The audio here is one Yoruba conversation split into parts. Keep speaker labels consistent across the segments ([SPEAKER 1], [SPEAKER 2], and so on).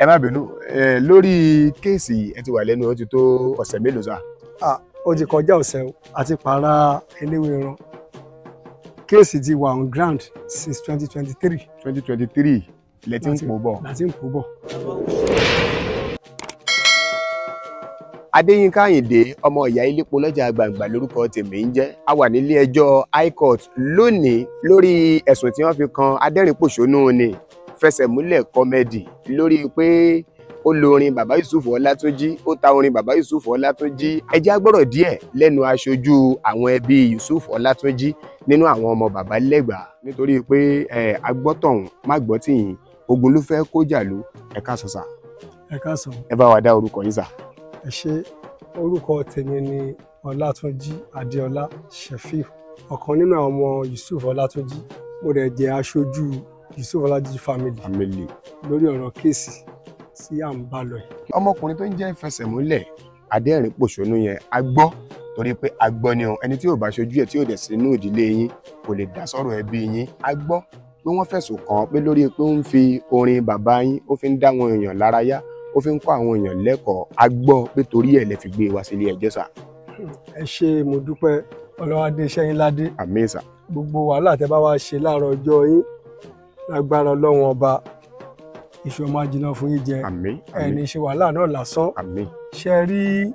[SPEAKER 1] Ẹ má bínú, lórí case ẹ ti wà lẹ́nu ó ti tó ọ̀sẹ̀ mélòó sà?
[SPEAKER 2] Ó ti kọjá ọ̀sẹ̀ o, àti pààrà eléwéran. Case ti wà on ground since 2023.
[SPEAKER 1] 2023 lẹ ti ń pò bọ̀.
[SPEAKER 2] Láti ń pò bọ̀.
[SPEAKER 1] Adéyínká Àyìndé ọmọ ìyá ilépo lọ́jà gbàǹgbà lórúkọ tèmi ń jẹ́. A wà nílé ẹjọ́ High Court lónìí lórí ẹ̀sùn tí wọ́n fi kan adẹ́rìnpòṣónú ni Fẹsẹ̀múlẹ̀ Comedy lórí pé ó lo orin bàbá Yusuf Ọlátúnjí, ó ta orin bàbá Yusuf Ọlátúnjí. Ẹ jẹ́ á gbọ́rọ̀ díẹ̀ lẹ́nu aṣojú àwọn ẹbí Yusuf Ọlátúnjí nínú àwọn ọmọ bàbá Lẹ́gbàá, nítorí pé agbọ́tọ̀hún má gbọ́ tìyìn, ogun ló fẹ́ kó jàlú. Ẹ káàsán sà.
[SPEAKER 2] Ẹ káàsán.
[SPEAKER 1] Ẹ bá wa dá orúkọ yín sà.
[SPEAKER 2] Ẹ ṣé, orúkọ tèmi ni Ọlátúnjí Adéọlá Sheffield, ọ̀kan nínú àwọn ọmọ Yusuf Ọlátúnjí. Mo dẹ̀ jẹ́ aṣojú Yusuf Ọlátúnjí family lórí ọ̀rọ̀ case tí à ń bá lọ yìí.
[SPEAKER 1] Ọmọkùnrin tó ń jẹ́ Fẹsẹ̀múlẹ̀ adẹ́rìn-pòṣónú yẹn, a gbọ́ torí pé a gbọ́ ni o, ẹni tí ò bá ṣojú ẹ̀ tí ò dẹ̀ sínú ìdílé yín kò lè dá sọ̀rọ̀ ẹbí yín. A gbọ́ pé wọ́n fẹ̀sùn kàn án pé lórí pé ó ń fi orin bàbá yín, ó fi ń dá àwọn èèyàn lárayá, ó fi ń kọ́ àwọn èèyàn lẹ́kọ̀ọ́. A gbọ́ pé torí ẹ̀ lẹ fi gbé wá sílé ẹjọ́ sà.
[SPEAKER 2] Ẹ ṣé, mo dúpẹ́. Ọlọ́wádé iṣẹ́ yín ládé.
[SPEAKER 1] Àmín sà.
[SPEAKER 2] Gbogbo wàhálà tẹ́ bá wá ṣe láàárọ̀ ọjọ́ yín, lágbára Ọlọ́run Ọba, ìṣù ọmọ ajiná fún yín jẹ.
[SPEAKER 1] Àmín.
[SPEAKER 2] Ẹni ṣe wàhálà náà lásán.
[SPEAKER 1] Àmín.
[SPEAKER 2] Ṣe rí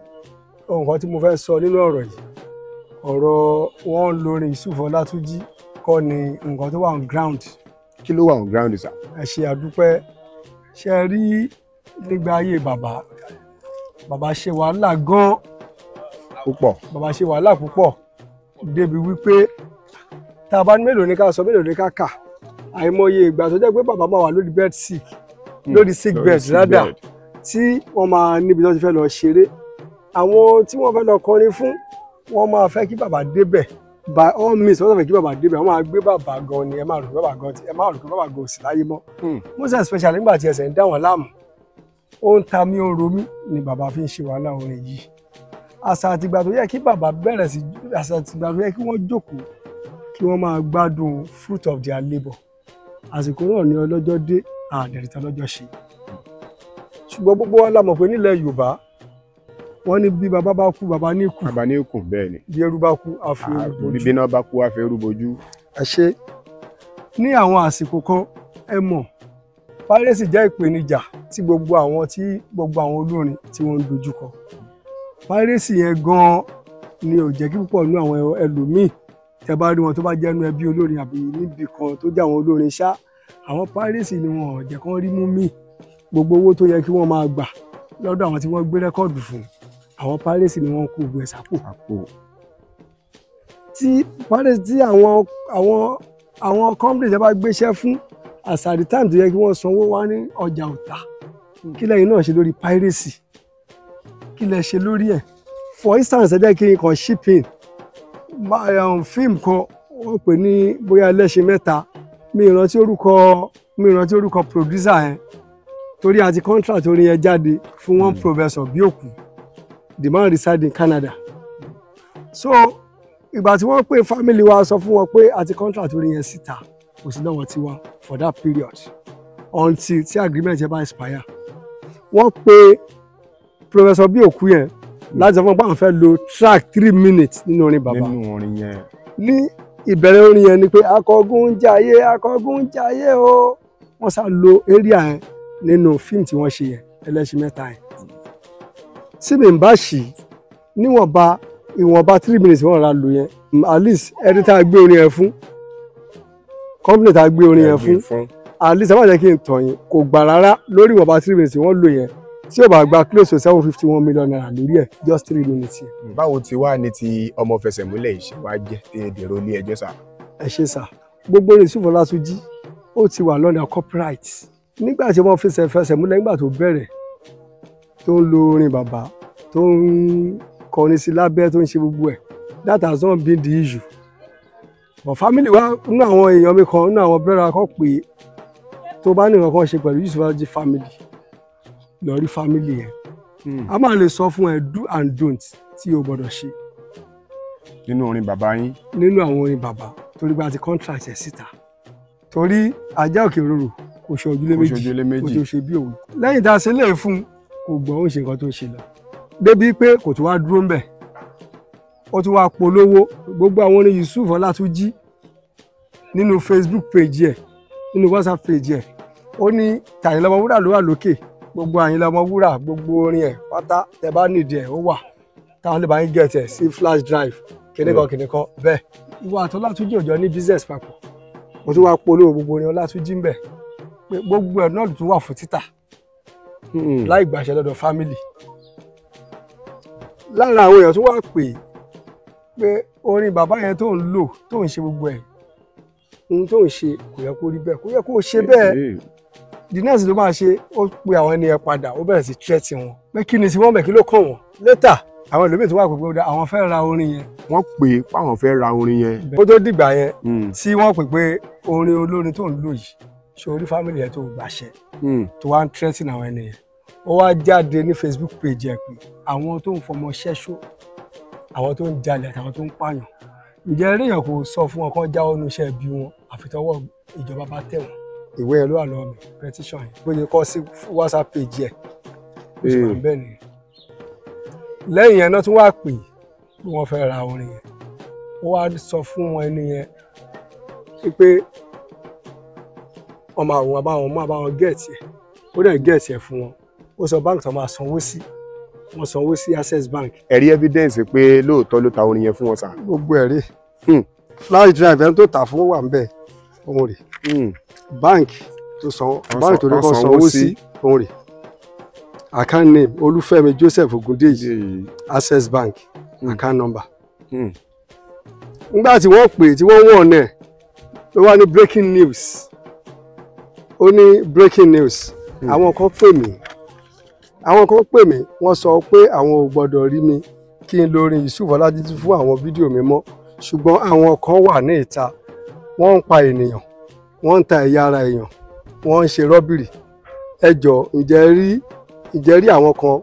[SPEAKER 2] nǹkan tí mo fẹ́ sọ nínú ọ̀rọ̀ yìí, ọ̀rọ̀ wọn lórin Yusuf Ọlátúnjí kọ́ ni nǹkan tó wà on ground.
[SPEAKER 1] Kí ló wà on ground sà?
[SPEAKER 2] Ẹ ṣé, àdúpẹ́. Ṣe rí nígbà ayé bàbá, bàbá ṣe wàhálà gan
[SPEAKER 1] púpọ̀.
[SPEAKER 2] Bàbá ṣe wàhálà púpọ̀ débi wípé tá a bá ní mélòó ní ká sọ, mélòó ní ká kà, àìmọye ìgbà tó jẹ́ pé bàbá máa wà lórí bed sick, lórí sick bed rádà, tí wọ́n máa níbi tó ti fẹ́ lọ ṣeré. Àwọn tí wọ́n fẹ́ lọ kọrin fún, wọ́n máa fẹ́ kí bàbá débẹ̀ by all means. Wọ́n fẹ́ kí bàbá débẹ̀, wọ́n máa gbé bàbá gan ni. Ẹ máa rò pé bàbá gan, ẹ máa rò pé bàbá gan ò sí láyé mọ́. Most especially nígbà tí ẹsẹ̀ ń dá wọn láàmú, ó ń ta mí, ó ń ro mí ni bàbá fi ń ṣe wàhálà orin yìí. Àṣà àtìgbà tó yẹ kí bàbá bẹ̀rẹ̀ sí, àṣà àtìgbà tó yẹ kí wọ́n jókòó kí wọ́n máa gbádùn fruit of their labour, àsìkò náà ní ọlọ́jọ́ dé, àdẹ̀rẹ̀tà lọ́jọ́ ṣe. Ṣùgbọ́n gbogbo wa la mọ̀ pé nílẹ̀ Yorùbá wọ́n ní bí bàbá bá kú, bàbá ní kú.
[SPEAKER 1] Bàbá ní kú, bẹ́ẹ̀ ni.
[SPEAKER 2] Bí ẹrú bá kú, a fi ẹrú bojú.
[SPEAKER 1] Bí iná bá kú, a fi ẹrú bojú.
[SPEAKER 2] Ẹ ṣé. Ní àwọn àsìkò kan, ẹ mọ̀, piracy jẹ́ ìpèníjà tí gbogbo àwọn olórin tí wọ́n ń dojúkọ. Piracy yẹn gan-an ni ò jẹ́ kí púpọ̀ nínú àwọn ẹlòmíì, tẹ́ bá rí wọn tó bá jẹ́ inú ẹbí olórin àbí níbi kan tó jẹ́ àwọn olórin ṣá, àwọn piracy ni wọn ò jẹ́ kán rí mú mí. Gbogbo owó tó yẹ kí wọ́n máa gbà lọ́dọ̀ àwọn tí wọ́n gbé record fún, àwọn piracy ni wọ́n kó gbogbo ẹ̀ sápò. Tí piracy tí àwọn company tẹ́ bá gbéṣẹ́ fún, as at the time tó yẹ kí wọ́n sanwó, wá ní ọjà ò tà. Kí lẹ́yìn náà ṣe lórí piracy? Kí lẹ ṣe lórí ẹ̀? For instance, ẹ jẹ́ kí n kàn shipping fíìmù kan, wọ́n pè ní bóyá Ẹlẹ́ṣin Mẹ́ta. Mi ìrántí orúkọ producer yẹn, torí àti contract orin yẹn jáde fún one professor Bíòkù. The man reside in Canada. So ìgbà tí wọ́n pè family wa, sọ fún wọn pé àti contract orin yẹn síta, kò sí lọ́wọ́ tiwa for that period until tí agreement yẹn bá expire. Wọ́n pe professor Bíòkù yẹn láti sọ fún wọn pé àwọn fẹ́ lo track 3 minutes nínú orin bàbá.
[SPEAKER 1] Nínú orin yẹn.
[SPEAKER 2] Ní ìbẹ̀rẹ̀ orin yẹn ni pé akọgun ń jayé, akọgun ń jayé o. Wọ́n sá lo area yẹn nínú fíìmù tí wọ́n ṣe yẹn, Ẹlẹ́ṣin Mẹ́ta yẹn. Tí mi ń bá ṣì níwọ̀nba ìwọ̀nba 3 minutes wọ́n ra lò yẹn, at least ẹni tá a gbé orin yẹn fún, company tá a gbé orin yẹn fún, at least ẹ má jẹ́ kí n tàn yín, kò gbà rárá lórí ìwọ̀nba 3 minutes wọ́n lò yẹn. Tí ò bá gba close to 751 million naira lórí ẹ̀, just 3 minutes yẹn.
[SPEAKER 1] Báwo ti wá ní ti ọmọ Fẹsẹ̀múlẹ̀ yìí ṣe wá jẹ́ tí ẹ dèrò ilé ẹjọ́ sà?
[SPEAKER 2] Ẹ ṣe sà. Gbogbo orin Yusuf Ọlátúnjí, ó ti wà lọ́nà copyright. Nígbà tí wọ́n fẹsẹ̀ múlẹ̀, nígbà tó bẹ̀rẹ̀, tó ń lo orin bàbá, tó ń kọrin sí lábẹ́, tó ń ṣe gbogbo ẹ̀, that has not been the issue. But family wa, nínú àwọn èèyàn mi kan, nínú àwọn brother kan, pé tó bá ní nǹkan kan ṣe pẹ̀lú Yusuf Ọlátúnjí family, lọ rí family yẹn. A máa lè sọ fún ẹ do and don't tí o gbọ́dọ̀ ṣe
[SPEAKER 1] nínú orin bàbá yín.
[SPEAKER 2] Nínú àwọn orin bàbá, torí pé a ti contract ẹ̀ síta, torí ajá òkè òróró Kò ṣe ojúlé méjì, kò tó ṣe bí òwe. Lẹ́yìn tá a ṣe léè fún un, kò gbọ́, ó ń ṣe nǹkan tó ń ṣe lọ. Débi pé kò tún wá dúró ńbẹ̀, ó tún wá polówó gbogbo àwọn orin Yusuf Ọlátúnjí nínú Facebook page ẹ̀, nínú WhatsApp page ẹ̀. Ó ní Àyìnlá Ọmọwúrà ló wà lókè, gbogbo Àyìnlá Ọmọwúrà, gbogbo orin ẹ̀ pátá tẹ bá nídìí ẹ̀ ó wà, táwọn lè bá yín get ẹ̀ sí flash drive kìnìkan kìnìkan bẹ́ẹ̀. Ìwọ àti Ọlátúnjí ò jọ ní business papọ̀, ó tún wá polówó gbogbo orin Ọlátúnjí ń bẹ̀, pé gbogbo ẹ̀ náà ló tún wà fún títà láì gbàṣẹ lọ́dọ̀ family. Lára àwọn èèyàn tó wà pé pé orin bàbá yẹn tó ń lò, tó ń ṣe gbogbo ẹ̀, ohun tó ń ṣe kò yẹ kó rí bẹ́ẹ̀, kò yẹ kó ṣe bẹ́ẹ̀. The next ló máa ṣe, ó pe àwọn ẹni yẹn padà, ó bẹ̀rẹ̀ sí threat wọn pé kí ni tí wọ́n bẹ̀, kí ló kàn wọ́n. Later àwọn ẹlòmíì tó wà pé àwọn fẹ́ ra orin yẹn.
[SPEAKER 1] Wọ́n pè páwọn fẹ́ ra orin yẹn.
[SPEAKER 2] Kó tó dìgbà yẹn tí wọ́n pè pé orin olórin tó ń lò yìí, ṣe orí family yẹn tó gbàṣẹ, tó wá ń threaten àwọn ẹni yẹn. Ó wá jáde ní Facebook page ẹ̀ pé àwọn tó ń fọmọ ṣẹ́ṣó, àwọn tó ń jalè àtàwọn tó ń pààyàn, ǹjẹ́ eréyàn kò sọ fún wọn kán jáwọ́ nínú iṣẹ́ ibi wọn àfi tọwọ́ ìjọba bá tẹ̀ wọ́n. Ìwé ẹ̀ ló wà lọ́wọ́ mi, petition yẹn, bó ṣe kọ sí WhatsApp page ẹ̀, bó ṣe wà ń bẹ̀ nìyẹn. Lẹ́yìn yẹn náà tún wá pè pé wọ́n fẹ́ ra orin yẹn. Ó wá sọ fún wọn ẹni yẹn pé ọmọ àwọn àbáwọn mú àbáwọn get ẹ̀, ó dẹ̀ get ẹ̀ fún wọn. Ó sọ báńkì tó máa sanwó sí, wọ́n sanwó sí Access Bank.
[SPEAKER 1] Ẹ rí evidence pé lóòótọ́ ló ta orin yẹn fún wọn sà?
[SPEAKER 2] Gbogbo ẹ̀ rí. Flash drive ẹni tó tà fún wà ń bẹ̀, òun rè. Bank tó san, bank tó ní kó sanwó sí, òun rè. Account name Olúfẹ́mi Joseph Ogundeji, Access Bank, account number. Nígbà tí wọ́n pè tí wọ́n wọ̀n náà ló wá ní breaking news. Ó ní breaking news. Àwọn kan pè mí, àwọn kan pè mí, wọ́n sọ pé àwọn ò gbọ́dọ̀ rí mi kí n lórin Yusuf Ọlátúnjí fún àwọn fídíò mi mọ́, ṣùgbọ́n àwọn kan wà ní ìta, wọ́n ń pa ènìyàn, wọ́n ń ta ẹ̀yà ara èèyàn, wọ́n ń ṣe robbery. Ẹ jọ̀ọ́, ǹjẹ́ rí àwọn kan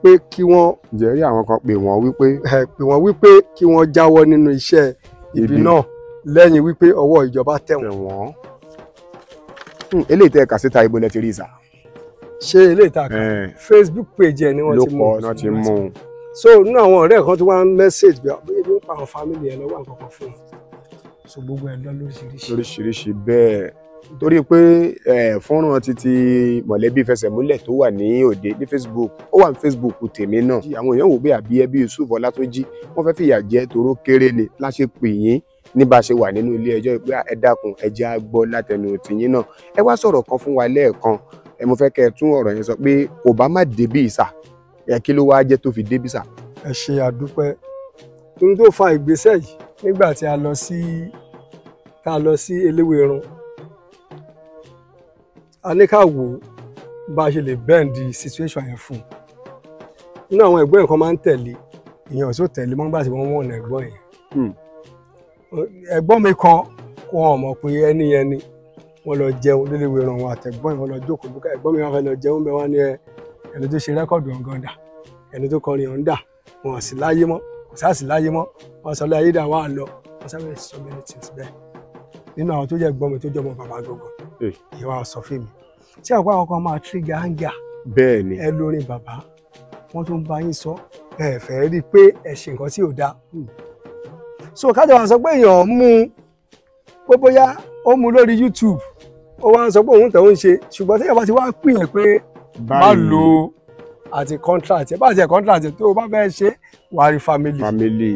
[SPEAKER 2] pé kí wọ́n
[SPEAKER 1] Ǹjẹ́ rí àwọn kan pè wọ́n wípé
[SPEAKER 2] ẹ pè wọ́n wípé kí wọ́n jáwọ́ nínú iṣẹ́ ibi náà lẹ́yìn wípé ọwọ́ ìjọba tẹ̀ wọ́n.
[SPEAKER 1] Tẹ̀ wọ́n. Eléyìí tẹ́ ẹ kà síta, ibo lẹ ti rí sà?
[SPEAKER 2] Ṣé eléyìí tá a kà? Facebook page ẹ ni wọ́n
[SPEAKER 1] ló
[SPEAKER 2] ti mú.
[SPEAKER 1] Kọ náà ti mú un.
[SPEAKER 2] So nínú àwọn ọ̀rẹ́ kan tó wá ń message bí ebi ń pa àwọn family ẹ lọ́wọ́ àkọ́kọ́ fún un, so gbogbo ẹ lọ lóríṣiríṣi.
[SPEAKER 1] Lóríṣiríṣi bẹ́ẹ̀, torí pé fọ́nrán títí mọ̀lẹ́bí fẹsẹ̀múlẹ̀ tó wà ní òde ní Facebook, ó wà ní Facebook tèmi náà. Àwọn èèyàn wò pé àbí ẹbí Yusuf Ọlátúnjí wọ́n fẹ́ fìyà jẹ toró kéré ni láṣẹ pè yín ní bá a ṣe wà nínú ilé ẹjọ́ pé ẹ dákun, ẹ jẹ́ á gbọ́ látẹnu tìyín náà. Ẹ wá sọ̀rọ̀ kan fún wa lẹ́ẹ̀kan, ẹ mo fẹ́ kẹ́ ẹ tún ọ̀rọ̀ yẹn sọ pé kò bá má débí ìsà ẹ, kí ló wáá jẹ́ tó fi débí sà?
[SPEAKER 2] Ẹ ṣe àdúpẹ́. Ohun tó fa ìgbésẹ̀ yìí, nígbà tí a lọ sí tá a lọ sí Eléwéran, a ní ká wò ó bá a ṣe lè bend the situation yẹn fún un. Nínú àwọn ẹ̀gbọ́n yẹn kan máa ń tẹ̀lé ìyẹn, ò tó tẹ̀lé mọ́ nígbà tí wọ́n wọ̀n ẹ̀gbọ́n yẹn. Ẹ̀gbọ́n mi kan kò hàn mọ̀ pé ẹni yẹn ni wọ́n lọ jẹun léléwéran, wọn àtẹ̀gbọ́n yẹn wọ́n lọ jókòó bùkà. Ẹ̀gbọ́n mi wọn fẹ́ lọ jẹun bẹ́ẹ̀, wọ́n ní ẹ ẹni tó ṣe record ọ̀gán dà, ẹni tó kọrin ọ̀hún dà, wọn ò sí láyé mọ́, kò sáà sí láyé mọ́. Wọ́n sọ láyé dà, wọ́n á lọ, wọ́n sábẹ́ sọ many things bẹ́ẹ̀. Nínú àwọn tó jẹ́ ẹ̀gbọ́n mi tó jẹ́ ọmọ bàbá gangan, ìwà sọ fún mi tí àwọn àwọn kan máa trigger anger.
[SPEAKER 1] Bẹ́ẹ̀ ni.
[SPEAKER 2] Ẹ lórin bàbá wọ́n tún bá yín sọ, ẹ fẹ́ rí i pé ẹ ṣe nǹkan tí ò dáa. So kájọ wá sọ pé èèyàn mú un pé bóyá ó mú lórí YouTube, ó wá ń sọ pé òun tẹ̀ ń ṣe, ṣùgbọ́n tí èèyàn bá ti wá pè é pé má lo àti contract ẹ bá ti ẹ contract ẹ tó o bá fẹ́ ṣe, wàá rí family
[SPEAKER 1] family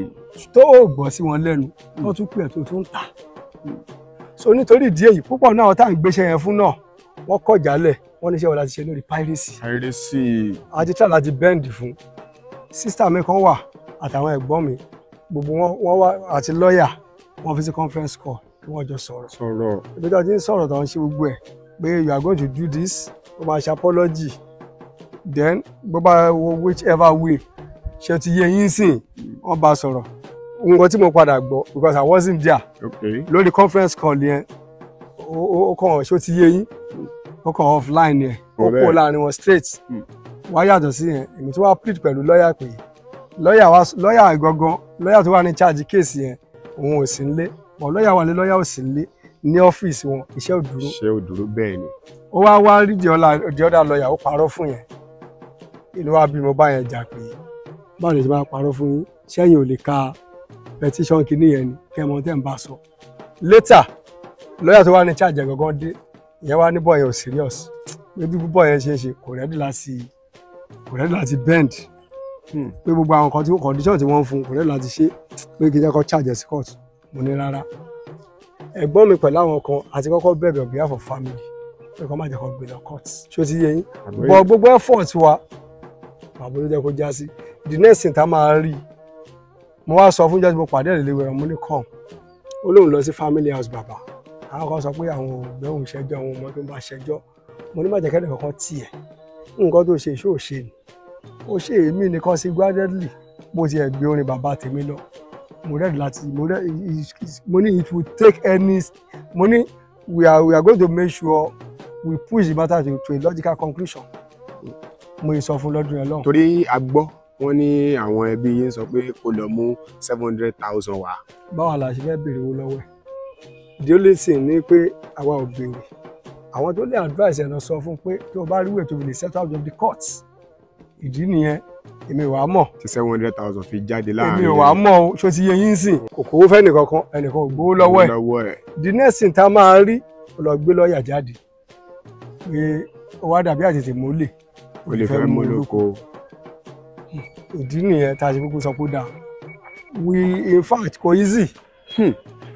[SPEAKER 2] tó o gbọ́ sí wọn lẹ́nu, tó tún pè é tó tún tà. So nítorí ìdí èyí, púpọ̀ náà tá à ń gbéṣẹ́ yẹn fún náà, wọ́n kọ̀ jálẹ̀, wọ́n níṣẹ́ wọn láti ṣe lórí piracy.
[SPEAKER 1] Piracy.
[SPEAKER 2] Àti try láti bend fún. Sister mi kan wà àtàwọn ẹ̀gbọ́n mi, gbogbo wọn wọ́n wá àti lọ́ọ̀yà, wọ́n fi sí conference call kí wọ́n jọ sọ̀rọ̀.
[SPEAKER 1] Sọ̀rọ̀.
[SPEAKER 2] Ibi tí wọ́n ti ń sọ̀rọ̀ tó ń ṣe gbogbo ẹ̀ pé you are going to do this, ó máa ṣe apology, then bó bá wo whichever way ṣe ti yé yín sìn. Wọ́n bá sọ̀rọ̀. Nǹkan tí mo padà gbọ́, because I wasn't there lórí conference call yẹn, ó kàn ṣó ti yé yín, ó kàn offline yẹn, ó kó láàrin wọn straight. Wá yàtọ̀ sí yẹn, èmi tí wàá plead pẹ̀lú lọ́ọ̀yà pé lọ́ọ̀yà wa, lọ́ọ̀yà gangan, lọ́ọ̀yà tó wà ní charge case yẹn, òun ò sí nílé, but lọ́ọ̀yà wà ní, lọ́ọ̀yà ò sí nílé ní ọ́fíìsì wọn, iṣẹ́ ò dúró.
[SPEAKER 1] Iṣẹ́ ò dúró, bẹ́ẹ̀ ni.
[SPEAKER 2] Ó wá wá rí the other lawyer, ó parọ́ fún yẹn. Inú wa bí mo bá yẹn jà pé báwo ni ṣe máa parọ́ fún yín, sẹ́yìn ò lè ka petition kìíní yẹn ni kẹ́ ẹ mọ tẹ́ ń bá sọ. Later lọ́yà tó wà ní charge gangan dé, ìyẹn wá ní bọ́ yẹn ò serious, pé bí bọ́ yẹn ṣe ń ṣe kò ready láti bend, pé gbogbo àwọn kan tí condition tí wọ́n ń fún kò ready láti ṣe, pé kí n jẹ́ kó charge sí court. Mo ní rárá. Ẹ̀gbọ́n mi pẹ̀lú àwọn kan àti kọ́kọ́ bẹ̀bẹ̀ on behalf of family pé kó má jẹ́ kó gbé lọ court. Ṣó ti yé yín? But gbogbo effort wa bàbá ló jẹ́ kó já sí. The next thing tá máa rí, mo wá sọ fún jọ́sí mo pàdé ìléwé rẹ̀, mo ní come, ó lóun lọ sí family house bàbá. Àwọn kan sọ pé àwọn ògbẹ́ òun ṣẹjọ́, àwọn ọmọ tó ń bá ṣẹjọ́. Mo ní má jẹ́ kẹ́lẹ́ kankan tiẹ̀, nǹkan tó ṣe ìṣó ṣe ni ó ṣe èmi nìkan sí gradually bó ti ẹ̀ gbé orin bàbá tèmi lọ. Mo ready láti mo ní it will take any, mo ní we are going to make sure we push the matter to a logical conclusion. Mo yìí sọ fún lọ́dún yẹn lọ́hùn.
[SPEAKER 1] Torí a gbọ́ wọ́n ní àwọn ẹbí yín sọ pé kó lọ mú 700,000 wá.
[SPEAKER 2] Báwa la ṣe fẹ́ béèrè owó lọ́wọ́ ẹ̀? The only thing ni pé àwa ò béèrè. Àwọn tó lè advice ẹ̀ lọ sọ fún pé tó o bá rí wèé tó fi lè settle out of the courts. Ìdí nìyẹn, èmi wàá mọ̀.
[SPEAKER 1] Tí 700,000 fi jáde láàrin.
[SPEAKER 2] Èmi wàá mọ̀ o, ṣó ti yé yín sìn. Kò kówó fẹ́ nìkankan, ẹnìkan ò gbowó lọ́wọ́ ẹ̀. The next thing tá a máa rí, ó lọ gbé lọ́ọ̀yà jáde pé ó wá dàbí àtètè mólè.
[SPEAKER 1] Ó lè fẹ́ mú lóko.
[SPEAKER 2] Ìdí nìyẹn tá a ṣe kúkú sọ pé dáa. We in fact kò easy.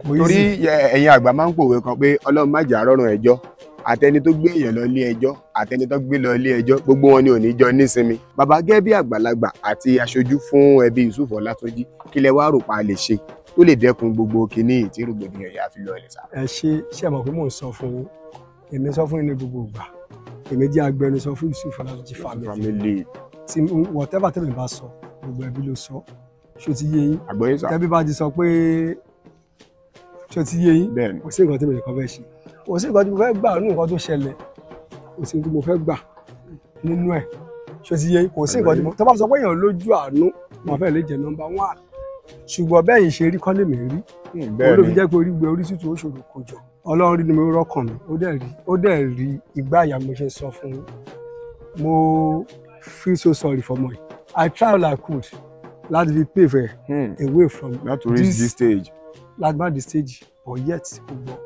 [SPEAKER 1] Torí ẹ̀yin àgbà máa ń pòwe kan pé Ọlọ́run má jẹ́ àrọ́rùn ẹjọ́, àtẹni tó gbé èèyàn lọ ilé ẹjọ́ àtẹni tó gbé lọ ilé ẹjọ́ gbogbo wọn ni ò ní jọ nísinmi. Bàbá gẹ́gẹ́ bí àgbàlagbà àti aṣojú fún ẹbí Yusuf Ọlátúnjí, kí lẹ wá rò pa lè ṣe tó lè dẹ́kun gbogbo kinní tí rògbòdìyàn yà fi lọ ẹ̀ sá.
[SPEAKER 2] Ẹ ṣe mọ̀ pé mò ń sọ fún yín, èmi sọ fún yín ní gbogbo ìgbà, èmi jẹ́ agbẹnusọ fún Yusuf Ọlátúnjí family. Tí whatever tẹ́lẹ̀ bá sọ gbogbo ẹbí ló sọ. Ṣó ti yé yín? Tẹ́bí bá ti sọ pé ṣó ti yé yín, kò sí nǹkan tí mo lè kọ́ fẹ́ ṣe, kò sí nǹkan tí mo fẹ́ gbà nínú nǹkan tó ṣẹlẹ̀, kò sí nǹkan tí mo fẹ́ gbà nínú ẹ̀. Ṣó ti yé yín? Kò sí nǹkan tí mo tó bá sọ pé èèyàn lójú àánú màá fẹ́ lè jẹ́ nọ́mbà 1, ṣùgbọ́n bẹ́ẹ̀ yìí ṣe rí kọ́ lèmi rí. Òun ló fi jẹ́ pé orí gbé orí tútù ó ṣòro kò jọ. Ọlọ́run rí ni mo rọ́kàn mi, ó dẹ̀ rí ìgbà àyà mo ṣe sọ fún yín. Mo feel so sorry for me. I try all I could láti fi pay for away from
[SPEAKER 1] not to reach this stage.
[SPEAKER 2] Láti má this stage, but yet kò gbọ́.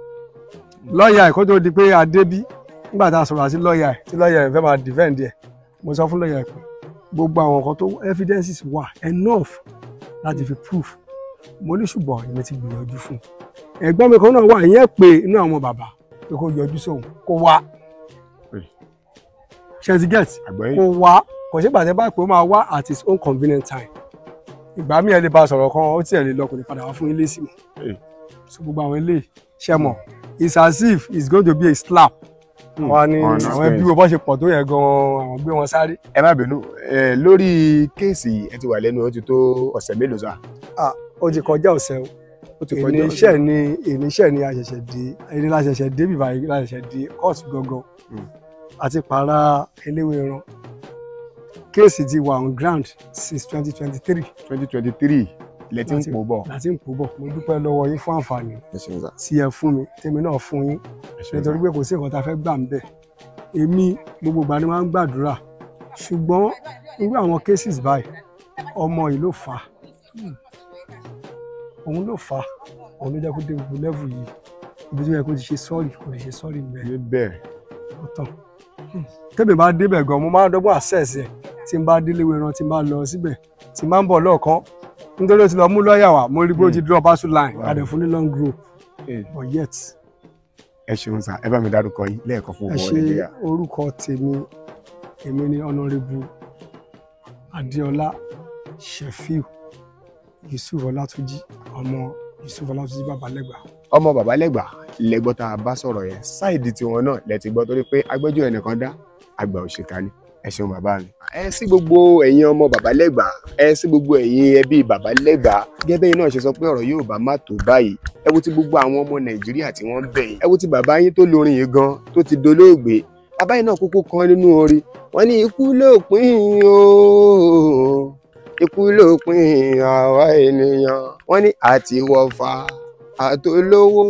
[SPEAKER 2] Lọ́ọ̀yà ẹ̀ kó tó di pé Adébí, nígbà tá a sọ̀rọ̀ àti lọ́ọ̀yà ẹ̀ tí lọ́ọ̀yà ẹ̀ fẹ́ máa defend ẹ̀, mo sọ fún lọ́ọ̀yà ẹ̀ pé gbogbo àwọn nǹkan tó evidences wà enough láti fi proof. Mo ní ṣùgbọ́n èmi ti gbìyànjú fún un. Ẹ̀gbọ́n mi kan náà wà, ìyẹn pé inú àwọn bàbá pé kó yọjú sóhun kó wá. Ṣé ti get? Kó wá, kò sí ìgbà tí bá pé ó máa wá at his own convenient time. Ìgbà míì ẹ lè bá sọ̀rọ̀ kan, ó tiẹ̀ lè lọ kò ní padà wá fún ilé sí mi. So gbogbo àwọn ilé ṣe mọ̀, it's as if it's going to be a slap. Wọ́n ní àwọn ẹbí wo bọ́ ṣe pọ̀ tó yẹ gan-an, àwọn gbé wọn sáré.
[SPEAKER 1] Ẹ má bínú, lórí kéèsì ẹ ti wà lẹ́nu ó ti tó ọ̀sẹ̀ mélòó sá?
[SPEAKER 2] Ó ti kọjá ọ̀sẹ̀ o. Èníṣẹ́ ni a ṣẹ̀ṣẹ̀ dé, èní la ṣẹ̀ṣẹ̀ dé bíbá yìí la ṣẹ̀ṣẹ̀ dé kóòtù gangan. Àti para eléwé ran. Kéèsì ti wà on ground since 2023.
[SPEAKER 1] 2023 lẹ ti ń pò bọ̀.
[SPEAKER 2] Láti ń pò bọ̀. Mo dúpẹ́ lọ́wọ́ yín fún àǹfààní tí ẹ fún mi, tèmi náà fún yín. Nítorí pé kò sí nǹkan tá a fẹ́ gbà ń bẹ̀. Èmi gbogbo ìgbà ni máa ń gbàdúrà. Ṣùgbọ́n irú àwọn cases báyìí, ọmọ yìí ló fà á. Òun ló fà á. Òun ló jẹ́ kó dé gbogbo level yìí. Ibi tó yẹ kó ti ṣe sọ́ọ̀rì kò lè ṣe sọ́ọ̀rì mẹ́. Ó tán. Tẹ́mi bá débẹ̀ gan, mo máa ń dọ́gbọ́n access ẹ̀. Tí n bá délé wẹran, tí n bá lọ síbẹ̀, tí n bá ń bọ̀ lọ́ọ̀kan, nítorí ó ti lọ mú lọ́ọ̀yà wá, mo rí pé ó ti drop battle line, adẹ̀ fún ní long group, but yet.
[SPEAKER 1] Ẹ ṣeun sá, ẹ bá mi dárúkọ yín lẹ́ẹ̀kan fún ọmọ Nàìjíríà.
[SPEAKER 2] Ẹ ṣe, orúkọ tèmi, èmi ni Honourable Adéọlá Shefiu Yusuf Ọlátúnjí, ọmọ Yusuf Ọlátúnjí Babalẹ́gbà.
[SPEAKER 1] Ọmọ Babalẹ́gbà lẹ́gbọ́ tá a bá sọ̀rọ̀ yẹn, sáìdì tiwọn náà lẹ ti gbọ́ torí pé agbẹjọ́ ẹnìkan dá àgbà òṣìkà ni. Ẹ ṣeun bàbá mi. Ẹ sí gbogbo ẹ̀yin ọmọ Babalẹ́gbà, ẹ sí gbogbo ẹ̀yin ẹbí Babalẹ́gbà, gẹ́gẹ́ bẹ́ẹ̀ náà ṣe sọ pé ọ̀rọ̀ yóò bá má tó báyìí. Ẹ wo ti gbogbo àwọn ọmọ Nàìjíríà tí wọ́n ń bẹ̀ yín. Ẹ wo ti bàbá yín tó lórin yìí gan tó ti dolóògbé. Bàbá yín náà kúkú kan nínú orin. Wọ́n ní ikú lópin o, ikú lópin àwa ènìyàn. Wọ́n ní àtiwọ̀fà àtolówó,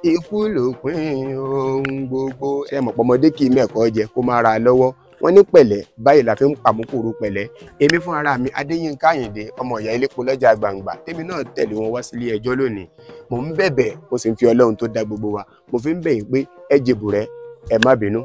[SPEAKER 1] Ikú lópin ohun gbogbo. Ṣé mọ̀ pọ́mọdé kì í mẹ́kọ̀ọ́ jẹ kó má ra lọ́wọ́? Wọ́n ní pẹ̀lẹ́ báyìí la fi ń pàmùkùrù pẹ̀lẹ́. Èmi fún ara mi, Adéyínká Àyìndé, ọmọ ìyá elépo lọ́jà gbangba, tèmi náà tẹ̀lé wọn wá sílé ẹjọ́ lónìí. Mò ń bẹ̀bẹ̀, mo sì ń fi Ọlọ́run tó dá gbogbo wa, mo fi ń bẹ̀ yín pé ẹ jèbù rẹ, ẹ má bínú.